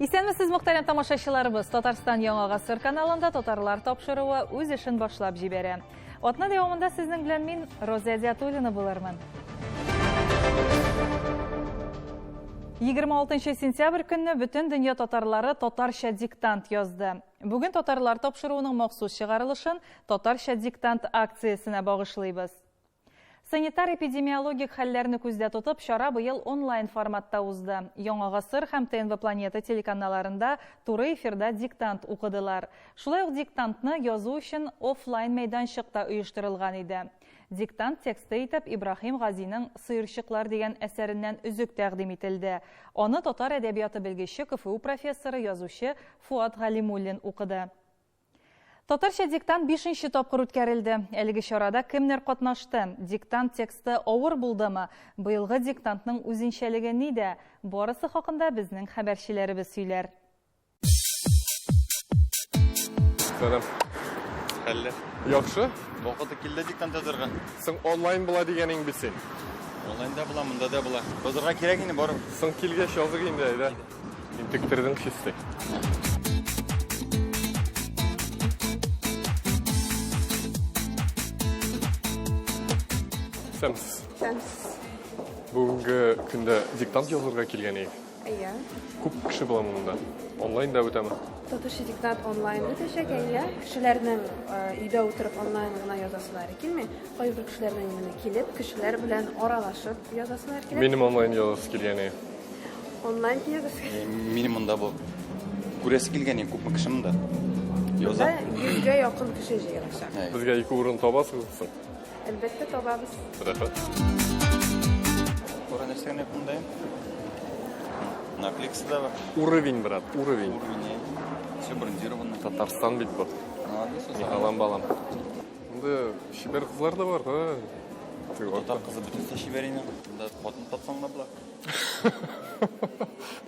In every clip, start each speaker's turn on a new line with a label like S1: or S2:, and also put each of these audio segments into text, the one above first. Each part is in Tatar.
S1: Исәнмесез, мөхтәрәм тамашачыларыбыз. Татарстан Яңа гасыр каналында татарлар тапшыруы үз эшен башлап җибәрә. Атна дәвамында сезнең белән мин Роза Диатуллина булырмын. 26 сентябрь көнне бөтен дөнья татарлары татарча диктант язды. Бүген татарлар тапшыруының махсус чыгарылышын татарча диктант акциясенә багышлыйбыз. Санитар-эпидемиологик хәлләрне күздә тотып, чара быел онлайн форматта узды. Яңа гасыр һәм ТНВ Планета телеканалларында туры эфирда диктант укыдылар. Шулай ук диктантны язу өчен офлайн мәйданчык та оештырылган иде. Диктант тексты итеп Ибраһим Газиның Сыерчыклар дигән әсәреннән өзек тәкъдим ителде. Аны татар әдәбияты белгече, КФУ профессоры, язучы Фоат Галимуллин укыды. Татарча диктант бишенче тапкыр үткәрелде. Әлеге чарада кемнәр катнашты? Диктант тексты авыр булдымы? Быелгы диктантның үзенчәлеге нидә? Барысы хакында безнең хәбәрчеләребез сөйләр.
S2: Сәлам.
S3: Хәлләр.
S2: Яхшы.
S3: Вакыты килде диктант язарга.
S2: Соң онлайн була дигәнең бит син.
S3: Онлайн да була, монда да була. Язарга кирәк инде барып.
S2: Соң килгәч язык инде, әйдә. Интектердең чистый. Сәмсез.
S4: Сәмсез.
S2: Бүгенге көндә диктант язырга килгән идек.
S4: Әйе.
S2: Күп кеше була монда. Онлайн да үтәме?
S4: Татарча диктант онлайн үтәчәк, әйе. Кешеләрнең э, өйдә утырып онлайн гына язасылары килми. Кайбер кешеләрнең менә килеп, кешеләр белән аралашып язасылар килә.
S2: Минем онлайн язасы килгән иде.
S4: Онлайн язасы килә.
S3: Минем монда бу. Күрәсе килгән иде, күпме кеше монда. Яза.
S4: Монда йөзгә якын кеше җыелачак.
S2: Безгә ике урын табасызмы соң?
S4: Әлбәттә, табабыз.
S2: Рәхмәт.
S3: Кара нәрсә генә монда? Наклейкасы да бар.
S2: Уровень, брат, уровень.
S3: Уровень. Все брендировано.
S2: Татарстан бит бу.
S3: Молодец,
S2: Алам балам. Монда чибәр кызлар да бар, ха.
S3: Татар кызы бөтенесе чибәр инде. Монда хатын тапсаң да була.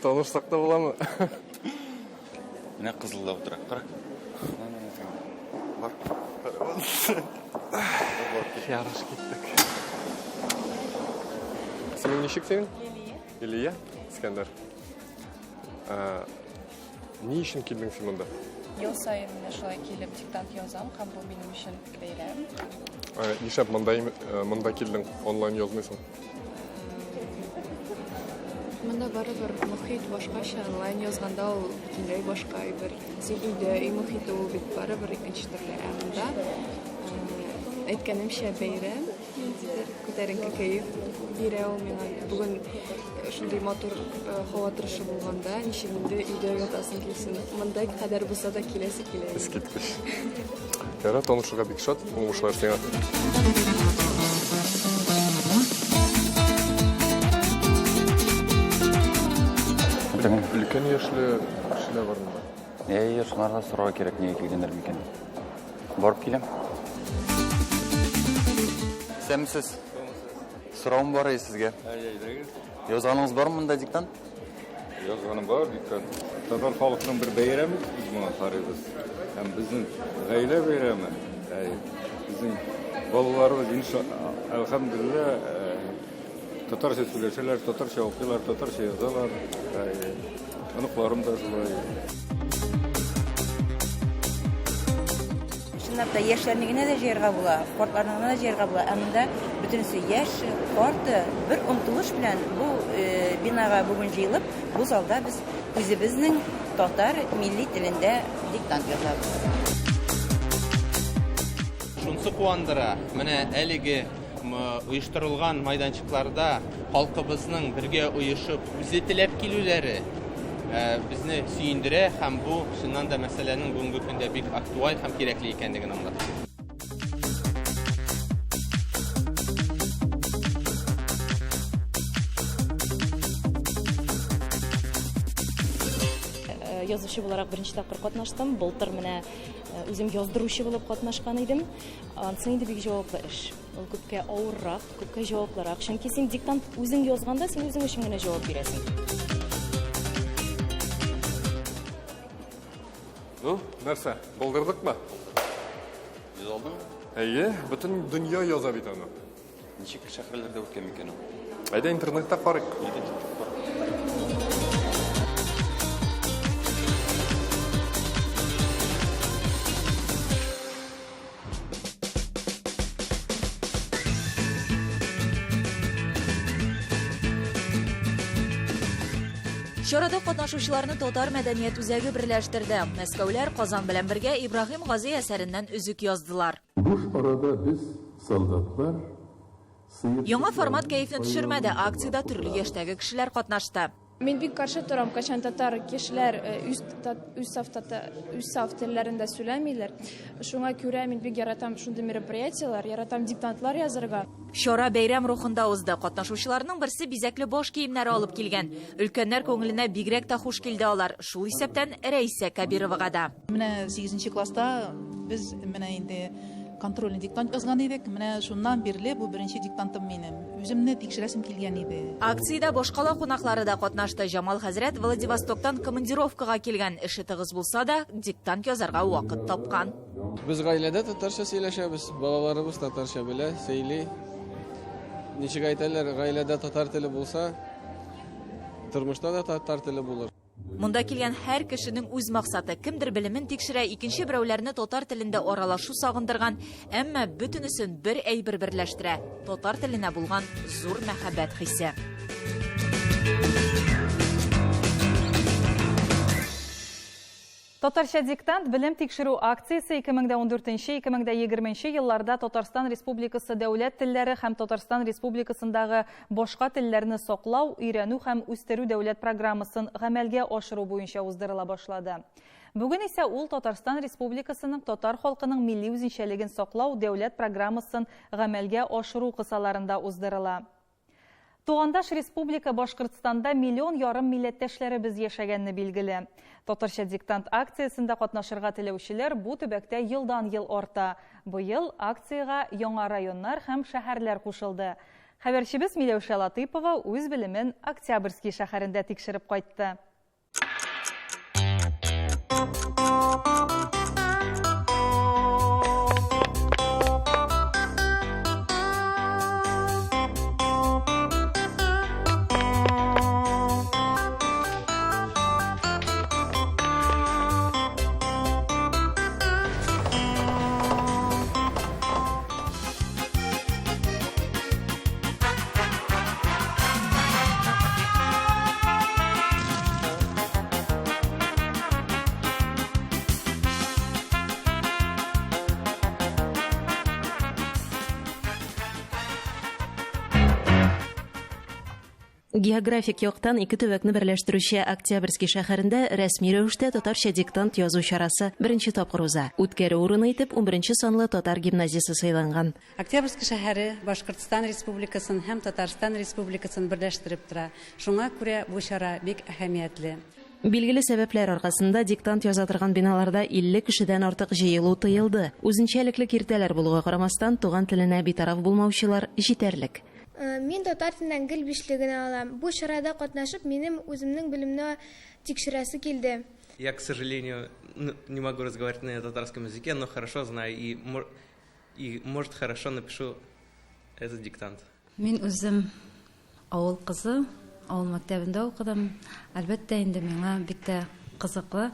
S2: Танышсак та буламы?
S3: Менә кызыл да утыра. Кара. Бар.
S2: Ярыш киттек. Исемең ничек синең? Лилия. Лилия? Искәндәр. Ни өчен килдең син монда?
S5: Ел саен менә шулай килеп диктант язам һәм бу минем өчен бәйрәм.
S2: Нишләп монда, монда килдең, онлайн язмыйсың?
S5: Монда барыбер мохит башкача, онлайн язганда ул бөтенләй башка әйбер. Син өйдә, өй мохите ул бит барыбер икенче төрле. Ә монда, әйткәнемчә, бәйрәм, ниндидер күтәренке кәеф бирә ул миңа. Бүген шундый матур һава торышы булганда, ничек инде өйдә ятасың килсен. Монда кадәр булса да киләсе килә.
S2: Искиткеч. Ярар, танышырга бик шат. Уңышлар сиңа. Өлкән яшьле кешеләр бар монда.
S3: Әйе, шуларга сорарга кирәк, нигә килгәннәр микән. Барып киләм. Исәнмесез. Соравым бар иде сезгә. Язганыгыз бармы монда диктант?
S6: Язганым бар диктант. Татар халкының бер бәйрәме без моңа карыйбыз. Һәм безнең гаилә бәйрәме. Безнең балаларыбыз инша әлхәмдүлилләһ татарча сөйләшәләр, татарча укыйлар, татарча язалар. Оныкларым да шулай.
S7: Чынлап та яшьләрне генә дә җыярга була, картларны гына да җыярга була. Ә монда бөтенесе яшь, карт бер омтылыш белән бу э, бинага бүген җыелып, бу залда без үзебезнең татар милли телендә диктант язабыз.
S8: Шунысы куандыра, менә әлеге оештырылган майданчыкларда халкыбызның бергә оешып, үзе теләп килүләре безне сөендерә һәм бу чыннан да мәсьәләнең бүгенге көндә бик актуаль һәм кирәкле икәнлеген аңлата.
S9: Язучы буларак беренче тапкыр катнаштым. Былтыр менә үзем яздыручы булып катнашкан идем. Анысы инде бик җаваплы эш. Ул күпкә авыррак, күпкә җаваплырак. Чөнки син диктант үзең язганда, син үзең өчен генә җавап бирәсең.
S2: Ну, нәрсә, булдырдыкмы?
S3: Яза алдыңмы?
S2: Әйе, бөтен дөнья яза бит аны.
S3: Ничек шәһәрләрдә үткән микән ул?
S2: Әйдә интернетта карыйк.
S3: Әйдә киттек, бар.
S10: Чарада катнашучыларны Татар мәдәният үзәге берләштерде. Мәскәүләр Казан белән бергә Ибраһим Гази әсәреннән өзек яздылар.
S11: Буш арада без, солдатлар, сыерчыкларның
S10: Яңа формат кәефне төшермәде, акциядә төрле яшьтәге кешеләр катнашты.
S12: Мин бик каршы торам, кайчан татар кешеләр үз үз саф үз саф телләрендә сөйләмиләр. Шуңа күрә мин бик яратам шундый мероприятиеләр, яратам диктантлар язырга.
S10: Чара бәйрәм рухында узды. Катнашучыларның берсе бизәкле баш киемнәре алып килгән. Өлкәннәр күңеленә бигрәк тә хуш килде алар, шул исәптән Рәйсә Кәбировага да.
S13: Менә сигезенче класста без менә инде контрольный диктант язган идек. Менә шуннан бирле бу беренче диктантым минем. Үземне тикшерәсем килгән иде.
S10: Акциядә башкала кунаклары да катнашты. Җамал хәзрәт Владивостоктан командировкага килгән. Эше тыгыз булса да, диктант язарга вакыт тапкан.
S14: Без гаиләдә татарча сөйләшәбез, балаларыбыз татарча белә, сөйли. Ничек әйтәләр, гаиләдә татар теле булса, тормышта да татар теле булыр.
S10: Монда килгән һәр кешенең үз максаты. Кемдер белемен тикшерә, икенче берәүләрне татар телендә аралашу сагындырган. Әмма бөтенесен бер әйбер берләштерә, татар теленә булган зур мәхәббәт хисе.
S1: Татарча диктант белем тикшерү акциясе 2014-2020 елларда Татарстан Республикасы дәүләт телләре һәм Татарстан Республикасындагы башка телләрне саклау, өйрәнү һәм үстерү дәүләт программасын гамәлгә ашыру буенча уздырыла башлады. Бүген исә ул Татарстан Республикасының татар халкының милли үзенчәлеген саклау дәүләт программасын гамәлгә ашыру кысаларында уздырыла. Тугандаш республика Башкортстанда миллион ярым милләттәшләребез яшәгәнне билгеле. Татарча диктант акциясендә катнашырга теләүчеләр бу төбәктә елдан-ел арта. Быел акциягә яңа районнар һәм шәһәрләр кушылды. Хәбәрчебез Миләүшә Латыйпова үз белемен Октябрьский шәһәрендә тикшереп кайтты.
S15: Географик яктан ике төбәкне берләштерүче Октябрьский шәһәрендә рәсми рәвештә татарча диктант язу чарасы беренче тапкыр уза. Үткәрү урыны итеп унберенче санлы татар гимназиясе сайланган.
S16: Октябрьский шәһәре Башкортстан Республикасын һәм Татарстан Республикасын берләштереп тора. Шуңа күрә бу чара бик әһәмиятле.
S15: Билгеле сәбәпләр аркасында диктант яза торган биналарда 50 кешедән артык җыелу тыелды. Үзенчәлекле киртәләр булуга карамастан, туган теленә битараф булмаучылар җитәрлек.
S17: Мин татар теленнән гел бишле генә алам. Бу чарада катнашып, минем үземнең белемне тикшерәсе килде.
S18: Я, к сожалению, не могу разговаривать на татарском языке, но хорошо знаю и, и может, хорошо напишу этот диктант.
S16: Мин үзем авыл кызы, авыл мәктәбендә укыдым. Әлбәттә инде миңа бик тә кызыклы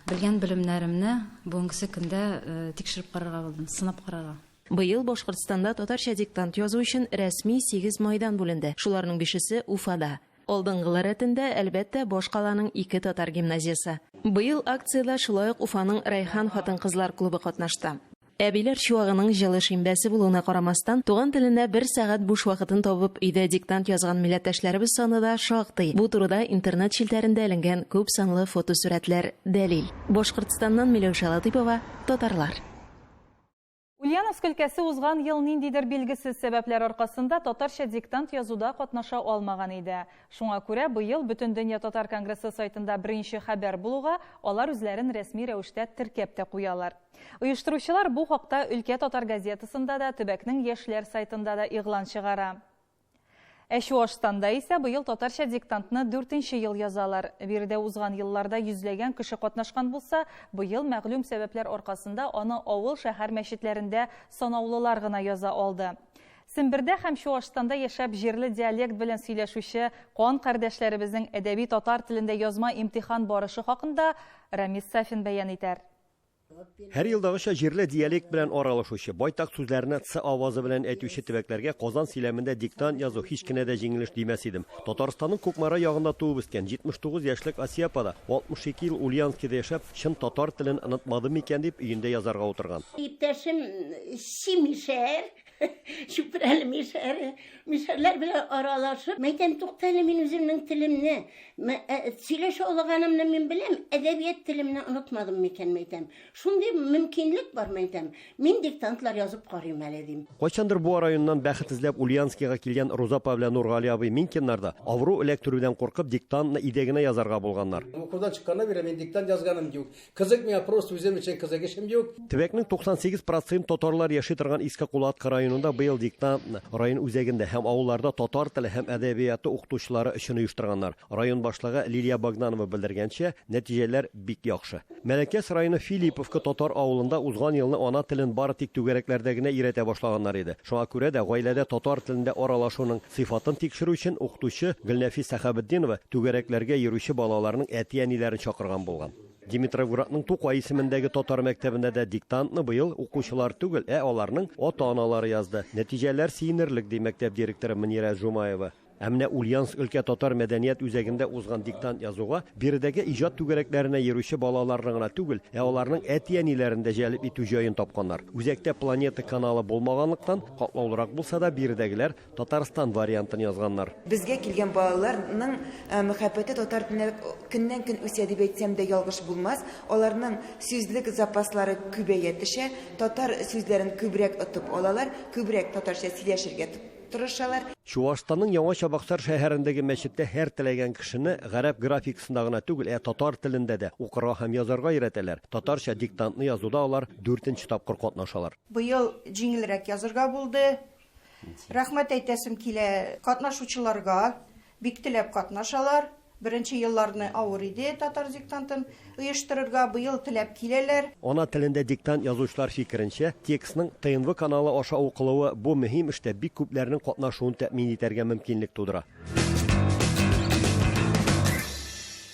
S16: белгән белемнәремне бүгенгесе көндә тикшереп карарга булдым, сынап карарга.
S15: Быел Башкортстанда татарча диктант язу өчен рәсми сигез майдан бүленде. Шуларның бишесе Уфада. Алдынгылар рәтендә, әлбәттә, башкаланың ике татар гимназиясе. Быел акциядә шулай ук Уфаның Рәйхан хатын-кызлар клубы катнашты. Әбиләр чуагының җылы шимбәсе булуына карамастан, туган теленә бер сәгать буш вакытын табып, өйдә диктант язган милләттәшләребез саны да шактый. Бу турыда интернет челтәрендә эленгән күп санлы фотосурәтләр дәлил. Башкортстаннан Миләүшә Латыйпова, Татарлар.
S1: Ульяновск өлкәсе узган ел ниндидер билгесез сәбәпләр аркасында татарча диктант язуда катнаша алмаган иде. Шуңа күрә быел Бөтендөнья татар конгрессы сайтында беренче хәбәр булуга, алар үзләрен рәсми рәвештә теркәп тә куялар. Оештыручылар бу хакта өлкә татар газетасында да, төбәкнең яшьләр сайтында да игълан чыгара. Ә Чуашстанда исә быел татарча диктантны дүртенче ел язалар. Биредә узган елларда йөзләгән кеше катнашкан булса, быел мәгълүм сәбәпләр аркасында аны авыл-шәһәр мәчетләрендә санаулылар гына яза алды. Сембердә һәм Чуашстанда яшәп җирле диалект белән сөйләшүче кан кардәшләребезнең әдәби татар телендә язма имтихан барышы хакында Рамис Сафин бәян итәр.
S19: Һәр елдагыча җирле диалект белән аралашучы, байтак сүзләрне ц авазы белән әйтүче төбәкләргә Казан сөйләмендә диктант язу һич кенә дә җиңел эш димәс идем. Татарстанның Кукмара ягында туып үскән 79 яшьлек Асия апа да 62 ел Ульяновскида яшәп, чын татар телен онытмадым микән дип өендә язарга утырган.
S20: Иптәшем чи мишәр, Чүпрәле мишәре, мишәрләр белән аралашып, мәйтәм, тукта әле мин үземнең телемне, ә, сөйләшә алганымны мин беләм, әдәбият телемне онытмадым микән, мәйтәм. Шундый мөмкинлек бар, мәйтәм. Мин диктантлар язып карыйм әле, дим.
S19: Кайчандыр Буа районыннан бәхет эзләп Ульяновскига килгән Руза апа белән Нургали абый Минкиннар да, авыру эләктерүдән куркып, диктантны өйдә генә язарга булганнар.
S21: Укудан чыкканнан бирле мин диктант язганым юк. Кызык миңа просто үзем өчен кызык эшем юк.
S19: Төбәкнең 98 процент татарлар яши торган Иске Кулаткы районында быел диктантны район үзәгендә һәм авылларда татар теле һәм әдәбияты укытучылары өчен оештырганнар. Район башлыгы Лилия Багнанова белдергәнчә, нәтиҗәләр бик яхшы. Мәләкәс районы Филипповка татар авылында узган елны ана телен бары тик түгәрәкләрдә генә өйрәтә башлаганнар иде. Шуңа күрә дә гаиләдә татар телендә аралашуның сыйфатын тикшерү өчен укытучы Гөлнәфис Сәхәбетдинова түгәрәкләргә йөрүче балаларның әти-әниләрен чакырган булган. Димитровградның Тукай исемендәге татар мәктәбендә дә диктантны быел укучылар түгел, ә аларның ата-аналары язды. Нәтиҗәләр сөенерлек, ди мәктәп директоры Мөнирә Жумаева. Ә менә Ульяновск өлкә татар мәдәният үзәгендә узган диктант язуга биредәге иҗат түгәрәкләренә йөрүче балаларны гына түгел, ә аларның әти-әниләрен дә җәлеп итү җаен тапканнар. Үзәктә Планета каналы булмаганлыктан, катлаулырак булса да, биредәгеләр Татарстан вариантын язганнар.
S22: Безгә килгән балаларның мәхәббәте татар теленә көннән-көн үсә дип әйтсәм дә ялгыш булмас. Аларның сүзлек запаслары күбәя төшә, татар сүзләрен күбрәк отып алалар, күбрәк татарча сөйләшергә тырышалар.
S19: Чуашстанның Яңа Чабаксар шәһәрендәге мәчеттә һәр теләгән кешене гарәп графикасында гына түгел, ә татар телендә дә укырга һәм язарга өйрәтәләр. Татарча диктантны язуда алар дүртенче тапкыр катнашалар.
S23: Быел җиңелрәк язырга булды. Рәхмәт әйтәсем килә катнашучыларга, бик теләп катнашалар. Беренче елларны авыр иде татар диктантын оештырырга, быел теләп киләләр.
S19: Ана телендә диктант язучылар фикеренчә, текстның ТНВ каналы аша укылуы бу мөһим эштә бик күпләрнең катнашуын тәэмин итәргә мөмкинлек тудыра.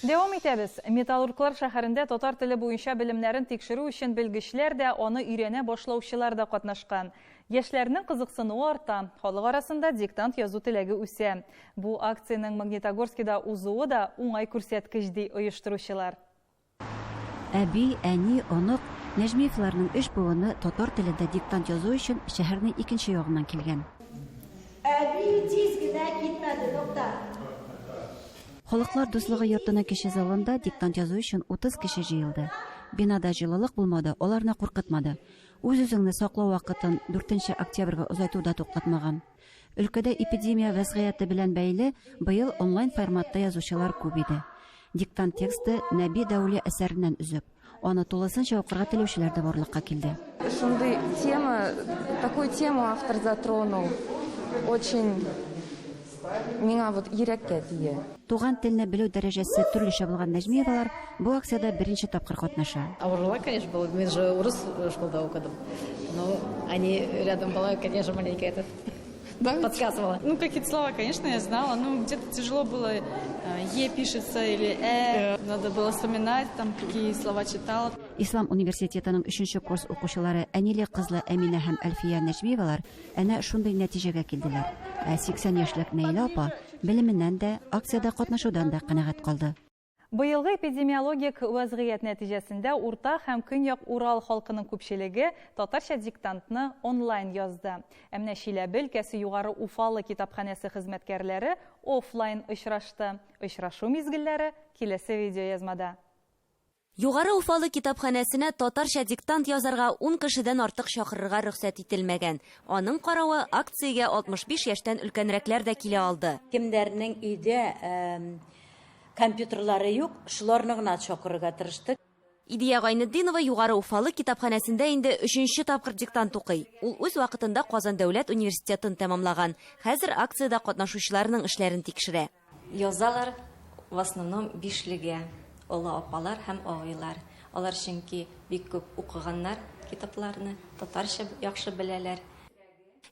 S1: Дәвам итәбез. Металлурглар шәһәрендә татар теле буенча белемнәрен тикшерү өчен белгечләр дә, аны өйрәнә башлаучылар да катнашкан. Яшьләрнең кызыксынуы арта, халык арасында диктант язу теләге үсә. Бу акциянең Магнитогорскида узуы да уңай күрсәткеч, ди оештыручылар.
S24: Әби, әни, онык, Нәҗмиевларның өч буыны татар телендә диктант язу өчен шәһәрнең икенче ягыннан килгән.
S25: Әби тиз генә китмәде, нокта.
S24: Халыклар дуслыгы йортының кече залында диктант язу өчен 30 кеше җыелды. Бинада җылылык булмады, аларны куркытмады. Үз-үзеңне саклау вакытын дүртенче октябрьгә озайту да туктатмаган. Өлкәдә эпидемия вәзгыяте белән бәйле быел онлайн форматта язучылар күп иде. Диктант тексты Нәби Дәүли әсәреннән өзек. Аны тулысынча укырга теләүчеләр дә барлыкка килде.
S5: Шундый тема, такую тему автор затронул. Очень миңа вот йөрәккә тия.
S24: Туган телне белү дәрәҗәсе төрлечә булган Нәҗмиевалар бу акциядә беренче тапкыр катнаша.
S26: Авырлырак, конечно, было. Мин же урыс школда укыдым. Но они рядом была, конечно, маленькая этот подсказывала.
S12: Ну, какие-то слова, конечно, я знала. Ну, где-то тяжело было, Е пишется или Надо было вспоминать, там, какие слова читала.
S24: Ислам университетының өченче курс укучылары әниле-кызлы Әминә һәм Әлфия Нәҗмиевалар Әнә шундый нәтиҗәгә килделәр. Ә 80 яшьлек Наилә апа белеменнән дә, акциядә катнашудан да канәгать калды.
S1: Быелгы эпидемиологик вәзгыять нәтиҗәсендә Урта һәм Көньяк Урал халкының күпчелеге татарча диктантны онлайн язды. Ә менә Чиләбе өлкәсе Югары Уфалы китапханәсе хезмәткәрләре офлайн очрашты. Очрашу мизгелләре киләсе видеоязмада.
S27: Югары Уфалы китапханәсенә татарча диктант язарга ун кешедән артык чакырырга рөхсәт ителмәгән. Аның каравы, акциягә 65 яшьтән өлкәнрәкләр дә килә алды.
S28: Кемнәрнең өйдә компьютерлары юк, шуларны гына чакырырга тырыштык.
S27: Идия Гайнетдинова Югары Уфалы китапханәсендә инде өченче тапкыр диктант укый. Ул үз вакытында Казан дәүләт университетын тәмамлаган. Хәзер акциядә катнашучыларның эшләрен тикшерә.
S16: Язалар в основном бишлегә олы апалар һәм абыйлар. Алар чөнки бик күп укыганнар китапларны, татарча яхшы беләләр.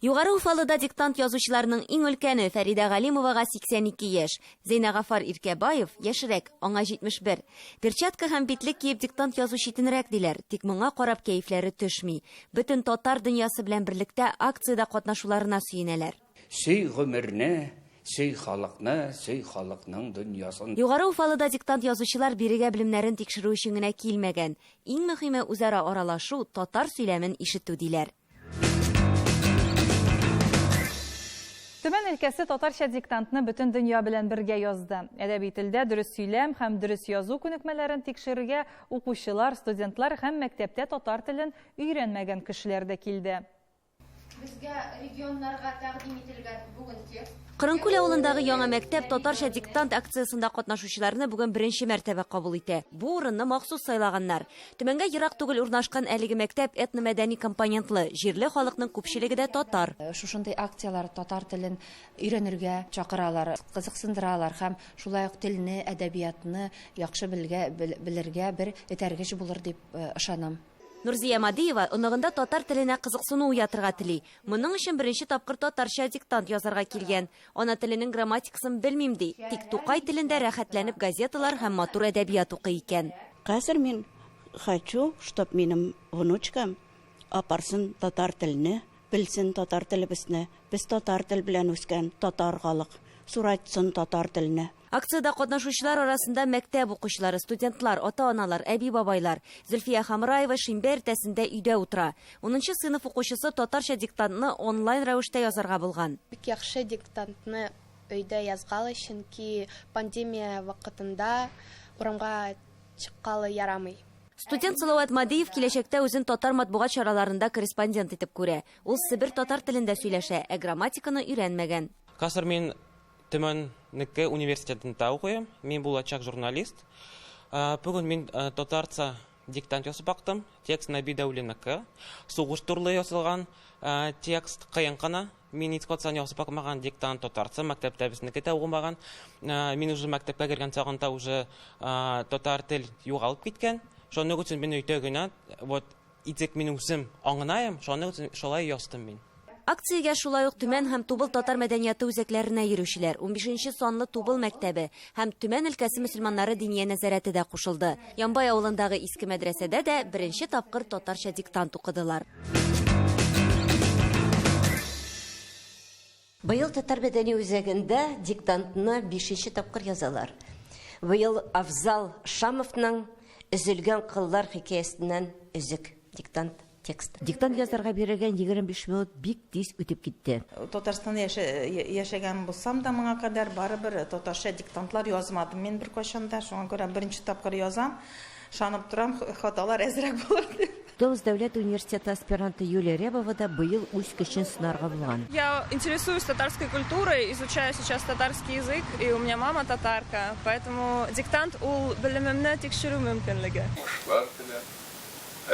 S27: Югары Уфалыда диктант язучыларның иң өлкәне Фәридә Галимовага 82 яшь. Зәйнәгафар Иркәбаев яшьрәк, аңа 71. Перчатка һәм битлек киеп диктант язу читенрәк, диләр. Тик моңа карап кәефләре төшми. Бөтен татар дөньясы белән берлектә акциядә катнашуларына сөенәләр.
S2: Сөй гомерне, сөй халыкны, сөй халыкның дөньясын.
S27: Югары Уфалыда диктант язучылар бирегә белемнәрен тикшерү өчен генә килмәгән. Иң мөһиме, үзара аралашу, татар сөйләмен ишетү, диләр.
S1: Төмән өлкәсе татарча диктантны бөтен дөнья белән бергә язды. Әдәби телдә дөрес сөйләм һәм дөрес язу күнекмәләрен тикшерергә укучылар, студентлар һәм мәктәптә татар телен өйрәнмәгән кешеләр дә килде.
S3: Безгә регионнарга тәкъдим ителгән бүген текст.
S27: Кырынкүл авылындагы яңа мәктәп татарча диктант акциясендә катнашучыларны бүген беренче мәртәбә кабул итә. Бу урынны махсус сайлаганнар. Төмәнгә ерак түгел урнашкан әлеге мәктәп этномәдәни компонентлы, җирле халыкның күпчелеге дә татар.
S4: Шушындый акцияләр татар телен өйрәнергә чакыралар, кызыксындыралар һәм шулай ук телне, әдәбиятны яхшы белергә бер этәргеч булыр дип ышанам.
S27: Нурзия Мадиева оныгында татар теленә кызыксыну уятырга тели. Моның өчен беренче тапкыр татарча диктант язарга килгән. Ана теленең грамматикасын белмим ди, тик Тукай телендә рәхәтләнеп газеталар һәм матур әдәбият укый икән.
S6: Хәзер мин хочу, чтоб минем внучкам апарсын татар телене, белсен татар телебезне. Без татар тел белән үскән татар халык. Суратсын татар телене.
S27: Акциядә катнашучылар арасында мәктәп укучылары, студентлар, ата-аналар, әби-бабайлар. Зөлфия Хамраева шимбә иртәсендә өйдә утыра. Унынчы сыйныф укучысы татарча диктантны онлайн рәвештә язарга булган.
S7: Бик яхшы диктантны өйдә язгалы, чөнки пандемия вакытында урамга чыккалы ярамый.
S27: Студент Салават Мадиев киләчәктә үзен татар матбугат чараларында корреспондент итеп күрә. Ул Себер татар телендә сөйләшә, ә грамматиканы өйрәнмәгән.
S18: Хәзер мин Төмәннеке университетында укыйм. Мин булачак журналист. Бүген мин татарча диктант язып бактым. Текст Нәби Дәүлинеке. Сугыш турлы язылган текст кыен гына. Мин һич кайчан язып бакмаган диктант татарча, мәктәптә безнеке дә укымаган. Мин уже мәктәпкә кергән чагында уже татар тел югалып киткән. Шуның өчен мин өйдә генә, вот, итек мин үзем аңлаем, шуның өчен шулай яздым мин.
S27: Акциягә шулай ук Төмән һәм Тубыл татар мәдәнияты үзәкләренә йөрүчеләр, унбишенче санлы Тубыл мәктәбе һәм Төмән өлкәсе мөселманнары диния нәзарәте дә кушылды. Ямбай авылындагы иске мәдрәсәдә дә беренче тапкыр татарча диктант укыдылар.
S28: Быел Татар мәдәни үзәгендә диктантны бишенче тапкыр язалар. Быел Афзал Шамовның Өзелгән кыллар хикәясеннән өзек диктант текст.
S8: Диктант язарга бирелгән 25 минут бик тиз үтеп китте.
S9: Татарстанда яшәгән булсам да моңа кадәр барыбер татарча диктантлар язмадым мин беркайчан да. Шуңа күрә беренче тапкыр язам. Ышанып торам, хаталар әзрәк булыр дип.
S8: Томск дәүләт университеты аспиранты Юлия Рябова да быел үз көчен сынарга булган.
S12: Я интересуюсь татарской культурой, изучаю сейчас татарский язык, и у меня мама татарка, поэтому диктант ул белемемне тикшерү мөмкинлеге.
S11: Уңышлар теләп,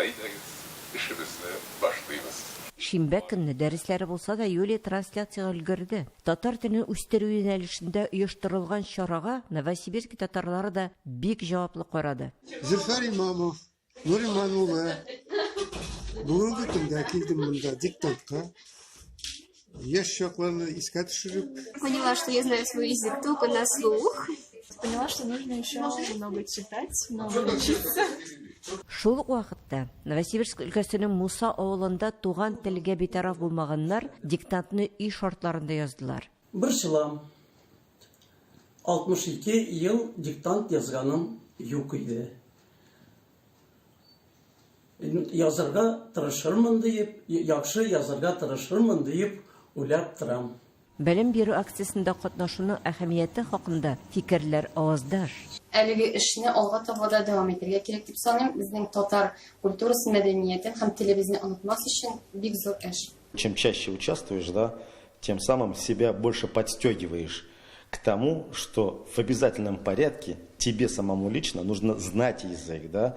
S11: әйдәгез, эшебезне башлыйбыз.
S8: Шимбә көнне дәресләре булса да, Юлия трансляциягә өлгерде. Татар телен үстерү юнәлешендә оештырылган чарага Новосибирск татарлары да бик җаваплы карады.
S29: Зөфәр Имамов, Нуриман улы, бүгенге көндә килдем монда диктантка. Яшь чакларны искә төшереп.
S5: Поняла, что я знаю свой язык только на слух. Поняла, что нужно еще много читать, много учиться.
S8: Шул ук вакытта Новосибирск өлкәсенең Муса авылында туган телгә битараф булмаганнар диктантны өй шартларында яздылар.
S30: Борчылам. 62 ел диктант язганым юк иде. Язырга тырышырмын диеп, яхшы язырга тырышырмын диеп уйлап торам.
S8: Белем бирү акциясендә катнашуның әһәмияте хакында фикерләр аваздаш.
S31: Әлеге эшне алга таба да дәвам итәргә кирәк дип саныйм. Безнең татар культурасын, мәдәниятен һәм телебезне онытмас өчен бик зур эш.
S32: Чем чаще участвуешь, да, тем самым себя больше подстегиваешь к тому, что в обязательном порядке тебе самому лично нужно знать язык, да,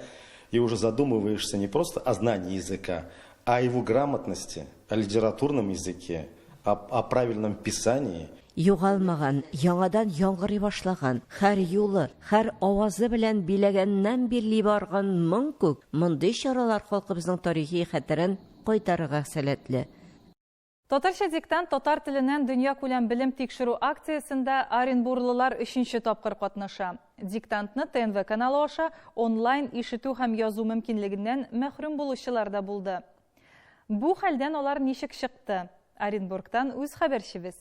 S32: и уже задумываешься не просто о знании языка, а о его грамотности, о литературном языке, о правильном писании.
S8: Югалмаган, яңадан яңгырый башлаган, һәр юлы, һәр авазы белән биләгәннән бирли барган моң күк, мондый чаралар халкыбызның тарихи хәтерен кайтарырга сәләтле.
S1: Татарча диктант татар теленнән дөньякүләм белем тикшерү акциясендә оренбурлылар өченче тапкыр катнаша. Диктантны ТНВ каналы аша онлайн ишетү һәм язу мөмкинлегеннән мәхрүм булучылар да булды. Бу хәлдән алар ничек чыкты? Оренбургтан үз хәбәрчебез.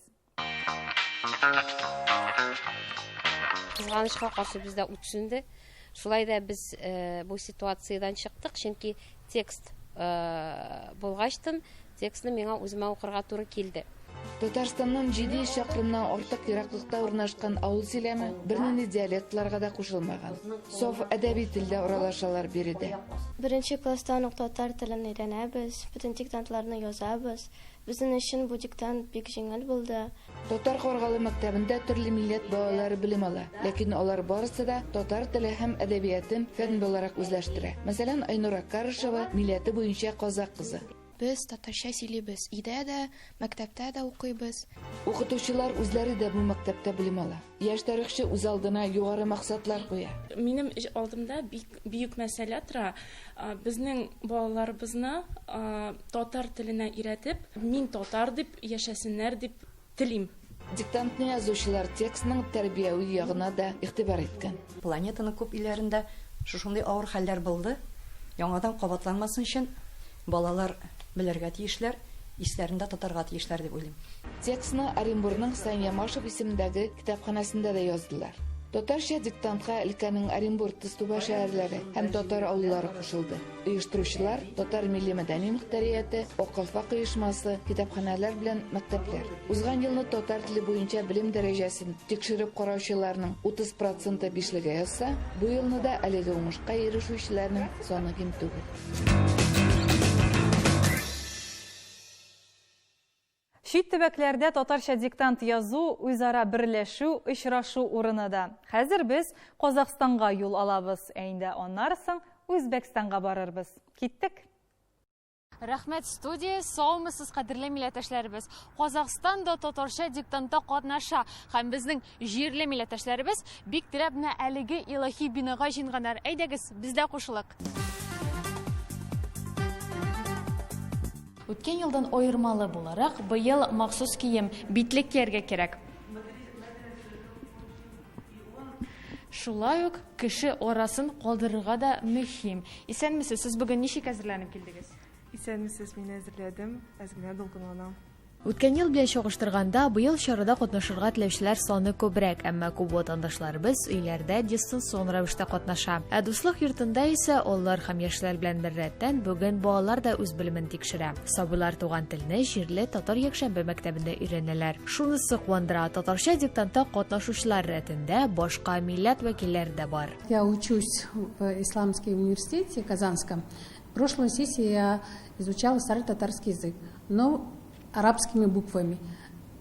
S4: Кызганычка каршы бездә ут сүнде. Шулай да без бу ситуациядән чыктык, чөнки текст булгачтын текстны миңа үземә укырга туры килде.
S10: Татарстаннан 700 чакрымнан артык ераклыкта урнашкан авыл сөйләме бернинди диалектларга да кушылмаган. Саф әдәби телдә аралашалар биредә.
S13: Беренче класстан ук татар телен өйрәнәбез, бөтен диктантларны язабыз. Безнең өчен бу диктант бик җиңел булды.
S10: Татар Каргалы мәктәбендә төрле милләт балалары белем ала. Ләкин алар барысы да татар теле һәм әдәбиятын фән буларак үзләштерә. Мәсәлән, Айнура Карышева милләте буенча казак кызы.
S7: Без татарча сөйлибез, өйдә дә, мәктәптә дә укыйбыз.
S10: Укытучылар үзләре дә бу мәктәптә белем ала. Яшь тарихчы үз алдына югары максатлар куя.
S14: Минем алдымда бик бөек мәсьәлә тора. Безнең балаларыбызны татар теленә өйрәтеп, мин татар дип яшәсеннәр дип телим.
S10: Диктантны язучылар текстның тәрбияви ягына да игътибар иткән.
S15: Планетаның күп илләрендә шушындый авыр хәлләр булды. Яңадан кабатланмасын өчен балалар белергә тиешләр, исләрендә тотарга тиешләр дип уйлыйм.
S10: Текстны Оренбургның Сания Машев исемендәге китапханәсендә дә яздылар. Татарча диктантка өлкәнең Оренбург, Тыстуба шәһәрләре һәм татар авыллары кушылды. Оештыручылар татар милли мәдәни мөхтәрияте, Ак калфак оешмасы, китапханәләр белән мәктәпләр. Узган елны татар теле буенча белем дәрәҗәсен тикшереп караучыларның 30 проценты бишлегә язса, бу елны да әлеге уңышка ирешүчеләрнең саны ким түгел.
S1: Чит төбәкләрдә татарча диктант язу, үзара берләшү, очрашу урыны да. Хәзер без Казахстанга юл алабыз, ә инде аннары соң Үзбәкстанга барырбыз. Киттек!
S17: Рәхмәт, студия. Саумысыз, кадерле милләттәшләребез. Казахстан да татарча диктантта катнаша һәм безнең җирле милләттәшләребез бик теләп менә әлеге илаһи бинага җыенганнар. Әйдәгез, без дә кушылыйк. Үткән елдан аермалы буларак, быел махсус кием, битлек кияргә кирәк. Шулай ук кеше арасын калдырырга да мөһим. Исәнмесез, сез бүген ничек әзерләнеп килдегез?
S5: Исәнмесез, мин әзерләдем, әз генә дулкынланам.
S17: Үткән ел белән чагыштырганда, быел чарада катнашырга теләүчеләр саны күбрәк, әмма күп ватандашларыбыз өйләрдә дистанцион рәвештә катнаша. Ә Дуслык йортында исә олылар һәм яшьләр белән беррәттән бүген балалар да үз белемен тикшерә. Сабыйлар туган телне җирле татар якшәмбе мәктәбендә өйрәнәләр. Шунысы куандыра, татарча диктантта катнашучылар рәтендә башка милләт вәкилләре дә бар.
S19: Я учусь в Исламском университете Казанском. В прошлой сессии я изучала старый татарский язык, но арабскими буквами.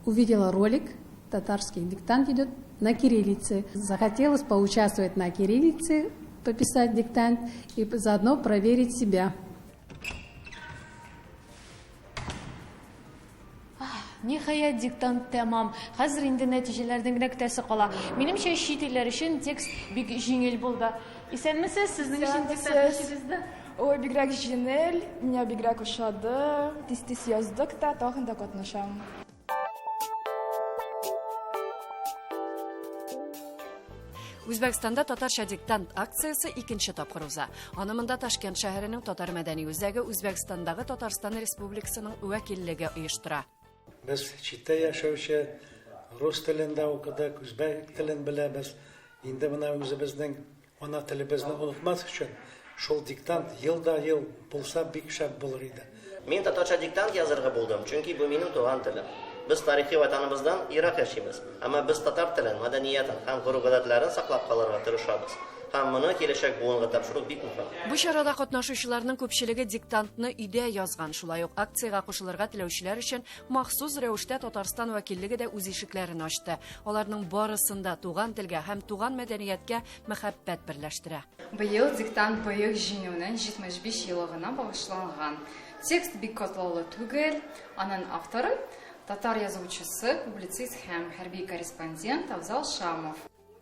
S19: Увидела ролик, татарский диктант идет на кириллице. Захотелось поучаствовать на кириллице, пописать диктант и заодно проверить себя.
S17: Ниһаять, диктант тәмам. Хәзер инде нәтиҗәләрне генә көтәсе кала. Минемчә, чит илләр өчен текст бик җиңел булды. Исәнмесез, сезнең өчен диктант ничек узды?
S5: Ой, бигрәк җиңел, миңа бигрәк ошады. Тиз-тиз яздык та, тагын да катнашам.
S20: Үзбәкстанда татарча диктант акциясе икенче тапкыр уза. Аны монда Ташкент шәһәренең татар мәдәни үзәге Үзбәкстандагы Татарстан Республикасының вәкиллеге оештыра.
S21: Без читтә яшәүче, рус телен дә укыдык, үзбәк телен беләбез. Инде менә үзебезнең ана телебезне онытмас өчен шул диктант ел да ел булса бик шәп булыр иде.
S22: Мин татарча диктант язырга булдым, чөнки бу минем туган телем. Без тарихи ватаныбыздан ерак яшибез, әмма без татар телен, мәдәниятен һәм гореф-гадәтләрен саклап калырга тырышабыз. Һәм моны киләчәк буынга тапшыру бик мөһим.
S20: Бу чарада катнашучыларның күпчелеге диктантны өйдә язган. Шулай ук акциягә кушылырга теләүчеләр өчен махсус рәвештә Татарстан вәкиллеге дә үз ишекләрен ачты. Аларның барысын да туган телгә һәм туган мәдәнияткә мәхәббәт берләштерә.
S23: Быел диктант Бөек Җиңүнең 75 еллыгына багышланган. Текст бик катлаулы түгел. Аның авторы татар язучысы, публицист һәм хәрби корреспондент Афзал Шамов.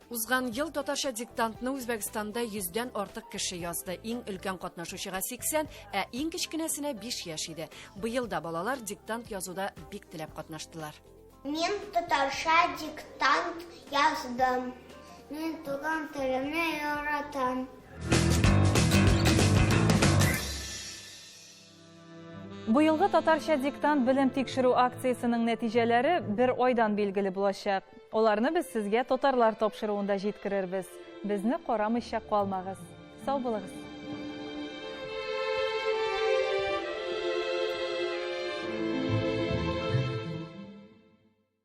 S20: Узган ел татарча диктантны Үзбәкстанда йөздән артык кеше язды. Иң өлкән катнашучыга 80, ә иң кечкенәсенә 5 яшь иде. Быел да балалар диктант язуда бик теләп катнаштылар.
S2: Мин татарча диктант яздым. Мин туган телемне яратам.
S1: Быелгы татарча диктант белем тикшерү акциясенең нәтиҗәләре бер айдан билгеле булачак. Аларны без сезгә татарлар тапшыруында җиткерербез. Безне карамыйча калмагыз. Сау булыгыз!